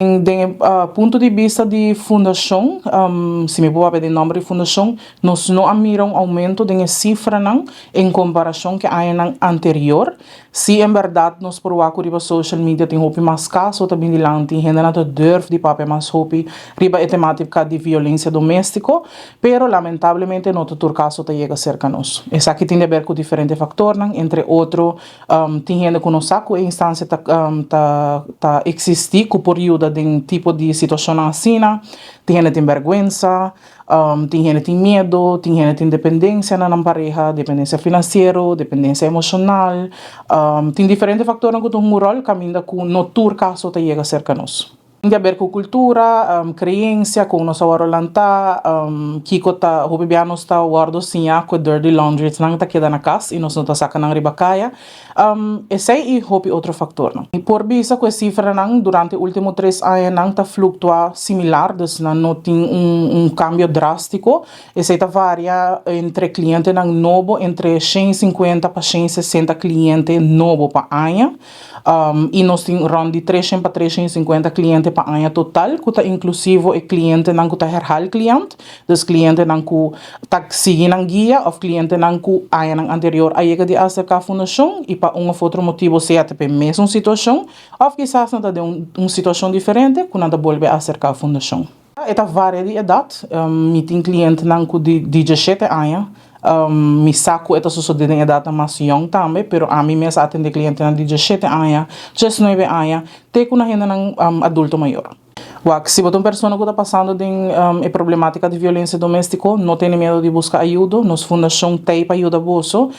Den punto di bista di fundashon, si mi por papia den nòmber di fundashon, nos no a mira un oumento den e sifranan en komparashon ku e añanan anterior. Si en bèrdat nos por wak ku riba social media tin hopi mas kaso ta bin dilanti, hendenan ta durf di papia mas hopi riba e temátika di violensia doméstiko, pero lamentablemente no ta tur kaso ta yega serka nos. Esaki tin di aber ku diferente faktornan, entre otro Tin hende ku no sa ku e instansia ta ta ta eksistí ku por yuda den tipo di situashonnan asina. Tin hende tin bèrgwensa, tin hende tin miedu, tin hende tin dependensia na nan pareha, dependensia finansiero, dependensia emoshonal. Tin diferente faktornan ku ta hunga un ròl kaminda ku no tur kaso ta yega serka nos. Tin di haber ku kultura, kreensia, kon nos a wòrdu lantá, kiko ta hopi bia nos ta wòrdu siñá ku e dirty laundries nan ta keda na kas i nos no ta saka nan riba kaya. Esei i hopi otro faktornan. Mi por bisa ku e sifranan durante e último tres añanan ta fluktuá similar, dus nan no tin un kambio drástiko. Esei ta varia entre klientenan nobo entre 150 pa 160 kliente nobo pa aña. I nos tin rònt di 300 pa 350 kliente pa aña total, ku ta inklusivo e klientenan ku ta herhal kliènt, dus klientenan ku ta sigui nan guia òf klientenan ku añanan anterior a yega di aserká fundashon i pa un òf otro motibu sea ta p'e mesun situashon òf kisas nan ta den un situashon diferente ku nan ta bolbe aserká fundashon. E ta varia di edat. Mi tin klientenan ku di 17 aña. Mi sa ku e ta sosodé den edatnan mas yòn tambe, pero ami mes a atendé klientenan di 17 aña, 19 aña, te ku na hendenan adulto mayor. Wak, si bo ta un persona ku ta pasando den e problematika di violensia doméstiko, no tene miedu di buska ayudo. Nos fundashon t'ei pa yuda boso.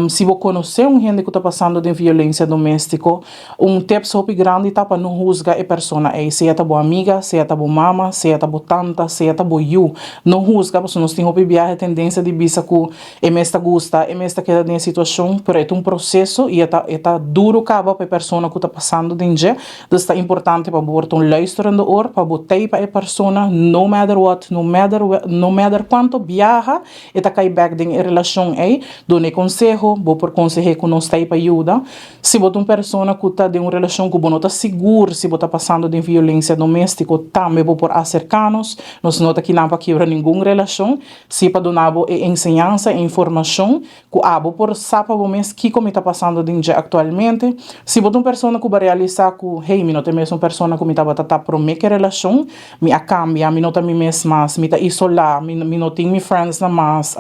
Si bo konosé un hende ku ta pasando den violensia doméstiko, un tips hopi grandi ta pa no husga e persona ei, sea ta bo amiga, sea ta bo mama, sea ta bo tanta, sea ta bo yu. No husga pasobra nos tin hopi biaha e tendensia di bisa ku e mes ta gusta, e mes ta keda den e situashon, pero e ta un proseso i e ta e ta duru kaba pa e persona ku ta pasando den dje. Dus ta importante pa bo por ta un luisterende oor, pa bo t'ei pa e persona no matter what, no matter no matter kuantu biaha e ta kai bèk den e relashon ei, dun'e konseho, bo por konseh'é ku nos t'ei pa yuda. Si bo ta un persona ku ta den un relashon ku bo no ta sigur si bo ta pasando den violensia doméstiko, tambe bo por aserká nos. Nos no ta kinan pa kibra ningun relashon, si pa duna bo e enseñansa, e informashon ku abo por sa pa bo mes kiko mi ta pasando den dje aktualmente. Si bo ta un persona ku bo a realisá ku, hey, mi no ta e mesun persona ku mi tabata ta promé ku e relashon, mi a kambia, mi no ta mi mes mas, mi ta isolá, mi mi no tin mi friendsnan mas,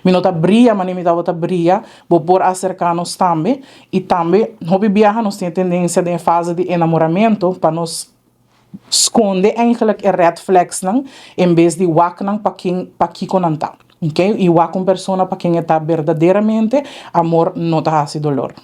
mi no ta bria manera mi tabata bria, Bo por aserká nos tambe. I tambe hopi biaha nos tin e tendensia den e fase di enamoramentu pa nos skonde eigenlijk e red flagsnan en bes di wak nan pa ken pa kiko nan ta. Okay? I wak un persona pa ken e ta berdaderamente, amor no ta hasi dolor.